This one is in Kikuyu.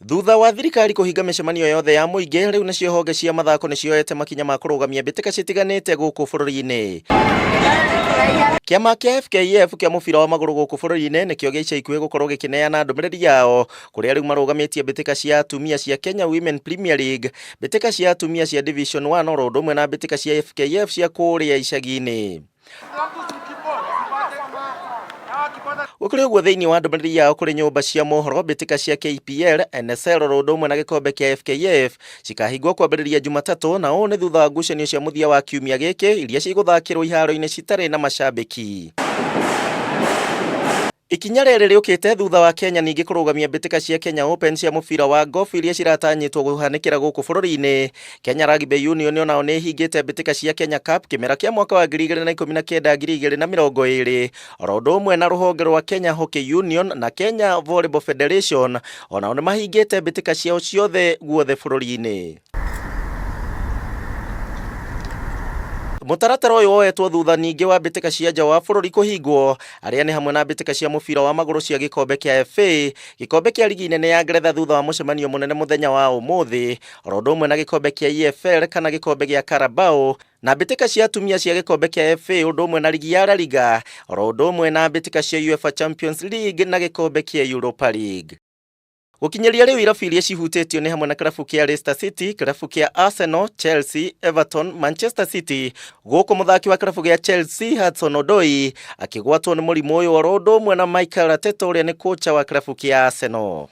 Thutha wa thirikari kũhinga mĩcemanio yothe ya mũingĩ, rĩu nacio honge cia mathako nĩ cioete makinya ma kũrũgamia mbĩtĩka citiganĩte gũkũ bũrũri-inĩ. Kĩama kĩa FKF kĩa mũbira wa magũrũ gũkũ bũrũri-inĩ nĩkĩo gĩa ica ikuhĩ gũkorwo gĩkĩneana ndũmĩrĩri yao kũrĩa rĩu marũgamĩtie mbĩtĩka cia atumia cia Kenya Women Premier League, mbĩtĩka cia atumia cia Division 1 oro ũndũ ũmwe na mbĩtĩka cia FKF cia kũrĩa icagi-inĩ. Gũkĩrĩ ũguo thĩinĩ wa ndũmĩrĩri yao kũrĩ nyũmba cia mohoro mbĩtĩka cia KPL, NSL oro ũndũ ũmwe na gĩkombe kĩa FKF cikahingwo kwambĩrĩria Jumatatũ na ũũ nĩ thutha wa ngucanio cia mũthia wa kiumia gĩkĩ iria cigũthakĩrwo iharo-inĩ citarĩ na macambĩki. Ikinya rĩrĩ rĩũkĩte thutha wa Kenya ningĩ kũrũgamia mbĩtĩka cia Kenya Open cia mũbira wa golf iria ciratanyĩtwo kũhanĩkĩra gũkũ bũrũri-inĩ. Kenya Rugby Union onao nĩ ĩhingĩte mbĩtĩka cia Kenya Cup kĩmera kĩa mwaka wa 2019 2020 oro ũndũ ũmwe na rũhonge rwa Kenya Hockey Union na Kenya Volleyball Federation onao nĩ mahingĩte mbĩtĩka ciao ciothe guothe bũrũri-inĩ. Mũtaratara ũyũ woetwo thutha ningĩ wa mbĩtĩka cia nja wa bũrũri kũhingwo arĩa nĩ hamwe na mbĩtĩka cia mũbira wa magũrũ cia gĩkombe kĩa FA, gĩkombe kĩa rigi nene ya Ngeretha thutha wa mũcemanio mũnene mũthenya wa ũmũthĩ, oro ũndũ ũmwe na gĩkombe kĩa EFL kana gĩkombe gĩa Carabao, na mbĩtĩka cia atumia cia gĩkombe kĩa FA ũndũ ũmwe na rigi ya La Liga, oro ũndũ ũmwe na mbĩtĩka cia UEFA Champions League na gĩkombe kĩa Europa League. Gũkinyĩria rĩu irabu iria cihutĩtio nĩ hamwe na kĩrabu kĩa Leicester City, kĩrabu kĩa Arsenal, Chelsea, Everton, Manchester City, gũkũ mũthaki wa kĩrabu gĩa Chelsea Hudson Odoi akĩgwatwo nĩ mũrimũ ũyũ oro ũndũ ũmwe na Mikel Arteta ũrĩa nĩ kocha wa kĩrabu kĩa Arsenal.